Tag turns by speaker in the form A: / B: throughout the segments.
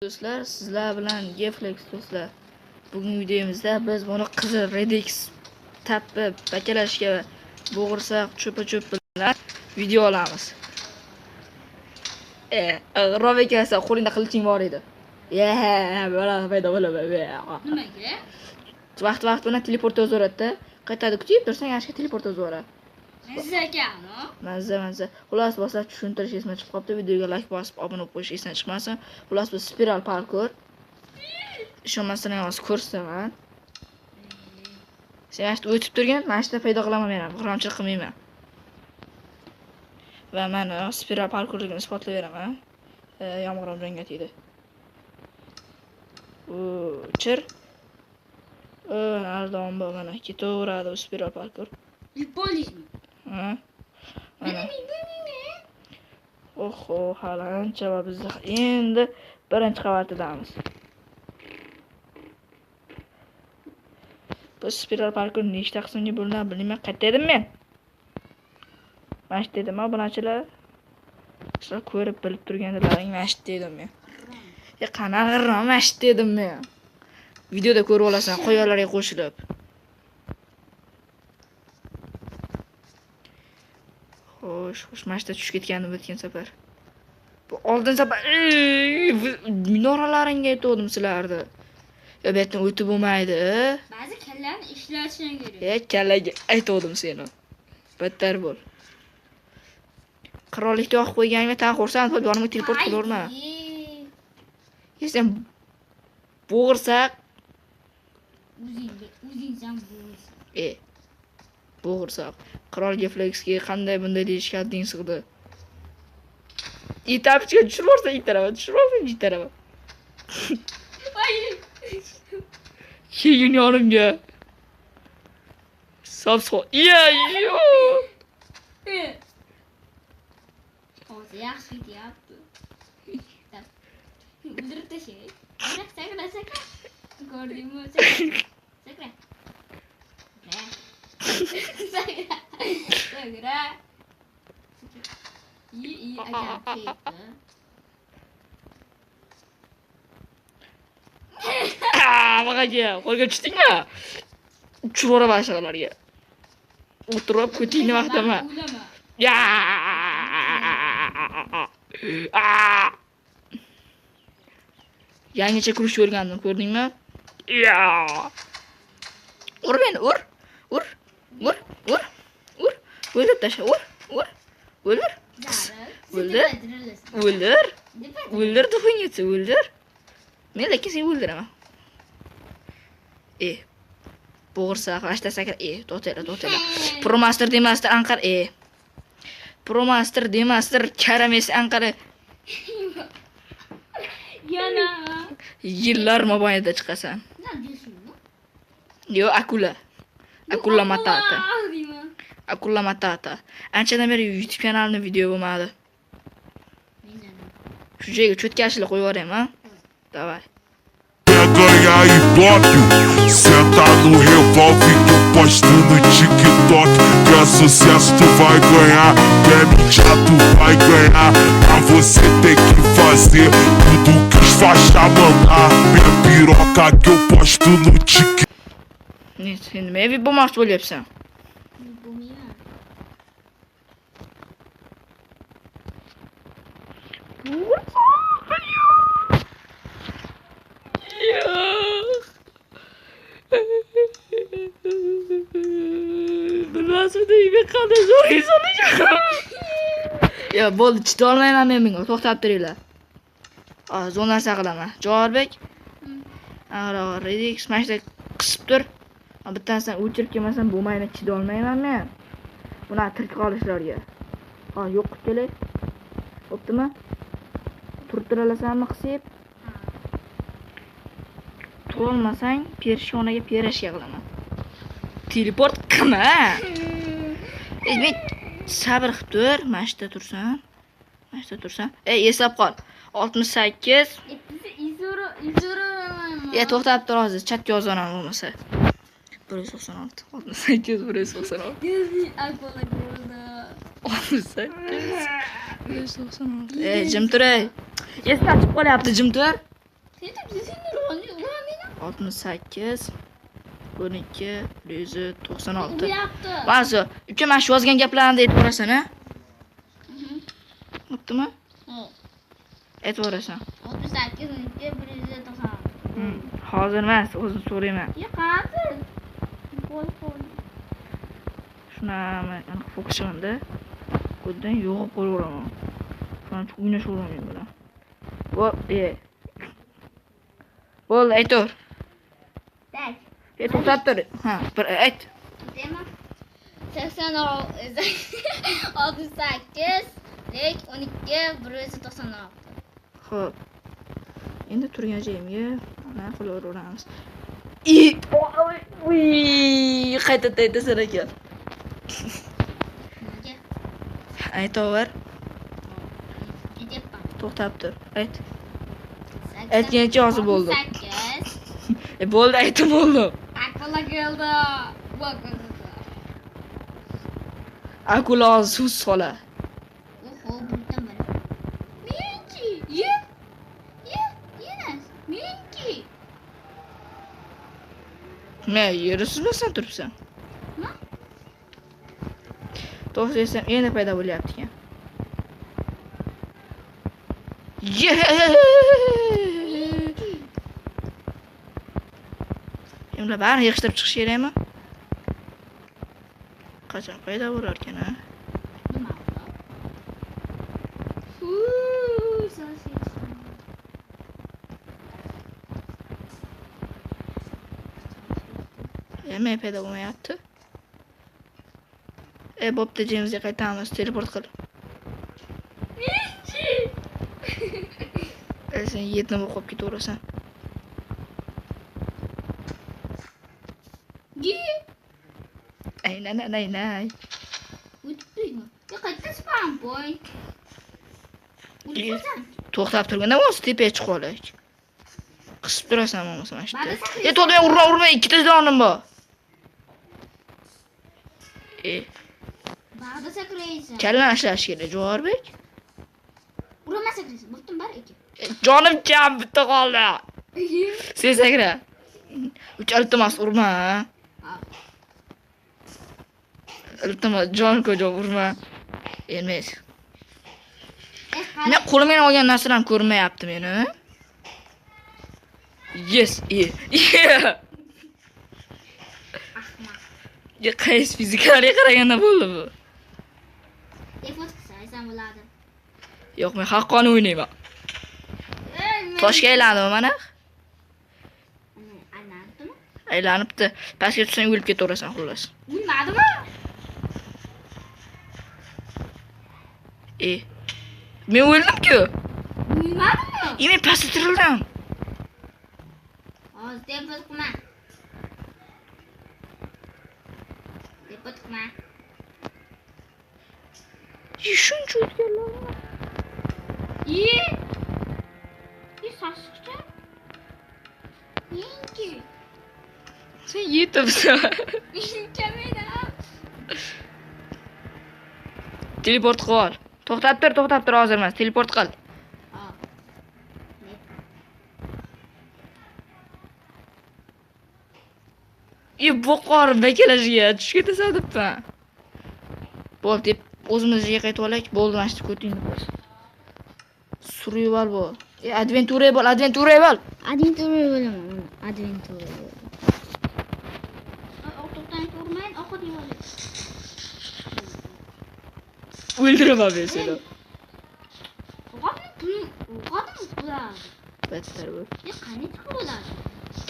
A: Do'stlar, sizlar bilan Geflex do'stlar. Bugungi videomizda biz buni qizil Redix tappa bakalashga bo'g'irsoq cho'pa-cho'p bilan video olamiz. Rob aka, qo'lingda qiliching bor edi. Ya, bola paydo bo'ladi.
B: Nimaga?
A: Vaqt-vaqt bilan teleport o'zaveradi-da. Qaytadi kutib tursang, ana shu teleport o'zaveradi.
B: Mazza ekan-u.
A: Mazza, mazza. Xullas, boshlab tushuntirish esdan chiqib qolibdi. Videoga like bosib, obuna bo'lib qo'yish esdan chiqmasin. Xullas, bu spiral parkour. Ishonmasang hozir ko'rsataman. Sen mana shu o'tib turgin, mana shu paydo qilaman men ham. G'irromchilik qilmayman. Va mana spiral parkourligini isbotlab beraman. Yomg'ir ham jonga tegdi. O'chir. Ardon bu mana ketaveradi bu spiral parkour.
B: Yupolizmi?
A: Ha? Mana. Oho, hali ancha va biz endi birinchi qavatidamiz. Bu spiral parkour nechta qismga bo'linadi bilmayman. Qayerda edim men? Mana shu dedim, obunachilar. Sizlar ko'rib bilib turgandilaring, mana shu dedim men. Qanaqa g'irrom, mana shu dedim men. Videoda ko'rib olasan, qoyalarga qo'shilib. Xo'sh, xo'sh, mana shu yerda tushib ketgandim o'tgan safar. Bu oldin safar minoralaringga aytgandim sizlarni. Ya bu yerdan o'tib bo'lmaydi.
B: Ba'zi kallani ishlatishing kerak.
A: Kallaga aytgandim seni. Battar bo'l. Qirollikda yoqib qo'yganingga tan xursand bo'lib yonimga teleport qilaverma. Sen bo'g'irsak
B: O'zingsan bo'g'irsak.
A: Bo'g'irsak. Qirol Geflexga qanday bunday deyishga hadding sig'di. Tapichga tushirib yuborsa itaraman, tushirib yuborsa itaraman. Keyin yonimga. Sop-sop. Ya, yo.
B: Hozir yaxshi ketyapti. O'ldirib tashlay. Sakra, sakra. Ko'rdingmi? Sakra. Sakra. Sakra. İyi, iyi, akam ketdi.
A: Baqaga, qo'lga tushdingmi? Tushirib yuboraman shularga. O'tirib ko'tingni maqtama. Ya! Yangicha kurish o'rgandim, ko'rdingmi? Ya! Ur meni, ur. Ur. Ur, ur. Ur. O'ldirib tashla, ur, ur. O'ldir. O'ldir. O'ldir. O'ldir, duxingizni o'ldir. Men lekin seni o'ldiraman. Bo'g'irsoq, ashta sakra, to'tela, to'tela. Pro master demasdir Anqara, Pro master demasdir Karames Anqara.
B: Yana.
A: Yillar mobaynida chiqasan. Yo, akula. Akula matata. Akula matata. Anchadan beri YouTube kanalimda video bo'lmadi. Shu joyga cho'tkashli qo'yib yuborayman, ha? Давай.
C: Ganhar ibope, senta no revólver que eu posto no TikTok. Que é sucesso tu vai ganhar, bebe já tu vai ganhar. Mas você tem que fazer tudo que os faixa mandar. Minha piroca que eu posto no TikTok.
A: Ne, sen nima bo'lmoqchi bo'lyapsan?
B: Bo'lmayman.
A: Bilmasim men qanday zo'r inson ekan. Ya bo'ldi, chidolmayman men bunga, to'xtab turinglar. Zo'r narsa qilaman. Javorbek. Redix mana shu yerda qisib tur. Bittasidan o'chirib kelmasam bo'lmaydi, chidolmayman men. Bunaqa tirik qolishlarga. Yo'q qilib kelay. Bo'ptimi? Turib olasanmi qisib? Turolmasang pershonaga perashga qilaman. Teleport qilma. Men sabr qilib tur, mana shu yerda tursam. Mana shu yerda tursam. Eslab qol. 68. To'xtab tur hozir, chatga yozaman bo'lmasa. 196, 68, 196. 68, 196. Jim tur, ey. Esdan chiqib qolyapti, jim tur. 68 12 196. Ba'zi uka mana shu yozgan gaplarni aytib borasan, ha? Bo'ptimi? Aytib borasan.
B: 68 12 196.
A: Hozir emas, o'zim so'rayman.
B: Yo'q, hozir. Qo'l qo'l.
A: Shunami, aniq fokusimda. Ko'zdan yo'qib qo'yaveraman. Shuni o'ynashaveraman bilan. Bo'ldi, aytaver.
B: Tak.
A: To'xtab tur. Ha, bir ayt.
B: Demak, 68 12 196.
A: Xo'p. Endi turgan joyimga mana qilaveramiz. Qayta aytasan ekan. Aytaver. To'xtab tur. Ayt. Aytgancha hozir bo'ldi.
B: 8.
A: Bo'ldi, aytib bo'ldi.
B: Akula keldi.
A: Akula hozir suv sola.
B: Oho, bulutdan biri. Menki. Ye. Ye, yenas. Menki.
A: Men yerda suzmasdan turibsan.
B: Nima?
A: To'g'ri desam, endi paydo bo'lyapti ekan. Endi barini yig'ishtirib chiqish kerakmi? Qachon paydo bo'lar ekan, ha?
B: Nima?
A: Nima paydo bo'lmayapti? Bo'pti, joyimizga qaytamiz, teleport qil. Sen yetim o'qib ketaverasan. Ay, nay, nay, nay.
B: O'tdingmi? Qayerda spam point?
A: To'xtab turganda o'zi tepaga chiqib olaylik. Qisib turasan bo'lmasa mana shu yerda. To'xta, urma, urma, ikkita jonim bor.
B: Bag'da sakraysan.
A: Kallani ishlash kerak, Javorbek.
B: Urma sakraysan. Bo'ptim, bar aka.
A: Jonim kam, bitta qoldi. Sen sakra. Uch iltimos urma. Iltimos, jon ko'jom urma. Emas. Men qo'limga olgan narsalarni ko'rmayapti meni. Yes, yeah. Ya qaysi fizikalarga qaraganda bo'ldi bu?
B: Defot qilsa bo'ladi.
A: Yo'q, men haqqoniy o'ynayman. Toshga aylandimi mana?
B: Aylanibdimi?
A: Aylanibdi. Pastga tushsang o'lib ketaverasan xullas.
B: O'lmadimi?
A: Men o'ldim-ku.
B: O'lmadimmi?
A: Men pastga tirildim.
B: Hozir defot qilma. Defot qilma.
A: Shuncha o'tganlar.
B: Sassiqcha. Menki.
A: Sen yetibsan.
B: Kamera.
A: Teleport qil. To'xtab tur, to'xtab tur, hozir emas. Teleport qil. Bu qorin bekelashiga tushib ketasan debman. Bo'ldi, deb o'zimizga qaytib olaylik. Bo'ldi, mana shu ko'tingni bos. Survival bo'l. Adventure bo'l, adventure bo'l.
B: Adventure bo'laman, adventure. O'rtoqdan ko'rmayin, ovqat yeb olay.
A: O'ldiraman men seni.
B: Ovqatni puli, ovqatni bo'ladi.
A: Battar bo'l.
B: Qani chiqib bo'ladi?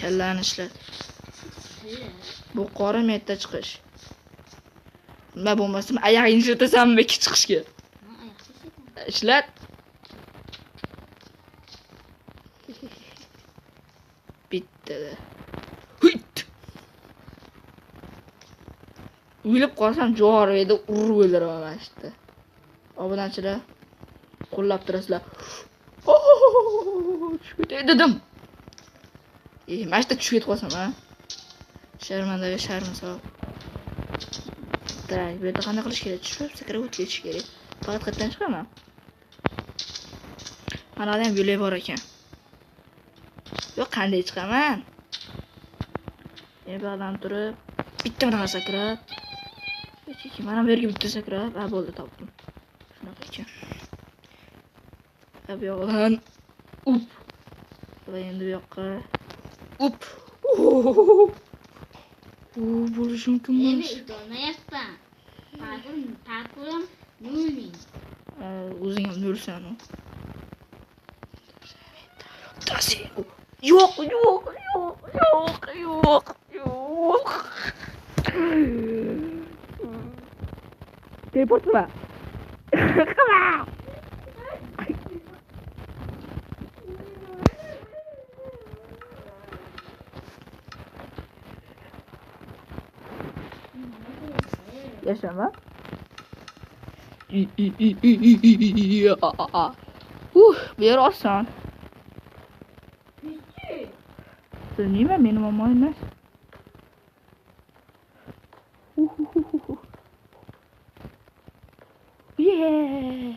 A: Kallani ishlat. Bu qorin yerda chiqish. Nima bo'lmasa, oyog'ingni ishlatasanmi bekka chiqishga? Ishlat. Bittada. Huyt. O'lib qolsam Javorbekni urib o'ldiraman mana shu yerda. Obunachilar qo'llab turasizlar. Tushib ketay dedim. Mana shu yerda tushib ketib qolsam, ha? Sharmandaga sharmisor. Tak, bu yerda qanday qilish kerak? Tushib, sakrab o'tib ketish kerak. Faqat qayerdan chiqaman? Mana ham yo'lak bor ekan. Yo'q, qanday chiqaman? Bu yoqdan turib, bitta bunaqa sakrab. Mana bu yerga bitta sakrab, ha bo'ldi, topdim. Shunaqa ekan. Bu yoqdan up. Va endi bu yoqqa up. U bo'lishi mumkin emas.
B: Endi parkurim nol.
A: O'zing ham nolsan u. Yo'q, yo'q, yo'q, yo'q, yo'q, yo'q. Teleport qilma. Qilma. Yashama. Bu yer oson. Bilmayman, meni muammo emas. Yeah.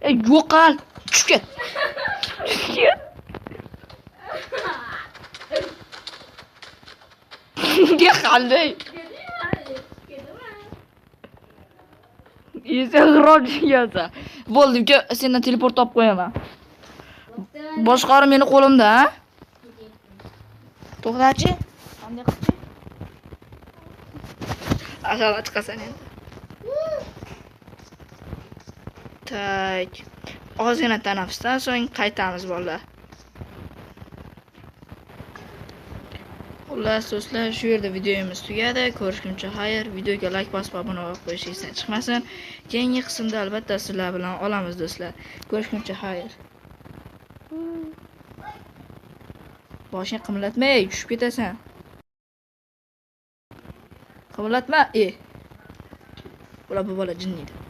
A: Ey, yo'qol, tushib ket. Tushib ket. Qanday? Sen g'irrom tushgansan. Bo'ldi, uka, sendan teleport topib qo'yaman. Boshqaruv meni qo'limda, ha? To'xtachi. Qanday qilchi? Aşağıdan chiqasan endi. Tak. Ozgina tanaffusdan so'ng qaytamiz bolalar. Xullas do'stlar, shu yerda videomiz tugadi. Ko'rishguncha xayr. Videoga like bosib obuna bo'lib qo'yish esdan chiqmasin. Keyingi qismda albatta sizlar bilan olamiz do'stlar. Ko'rishguncha xayr. Boshini qimlatma, ey, tushib ketasan. Qimlatma, ey. Ular bu bola jinni edi.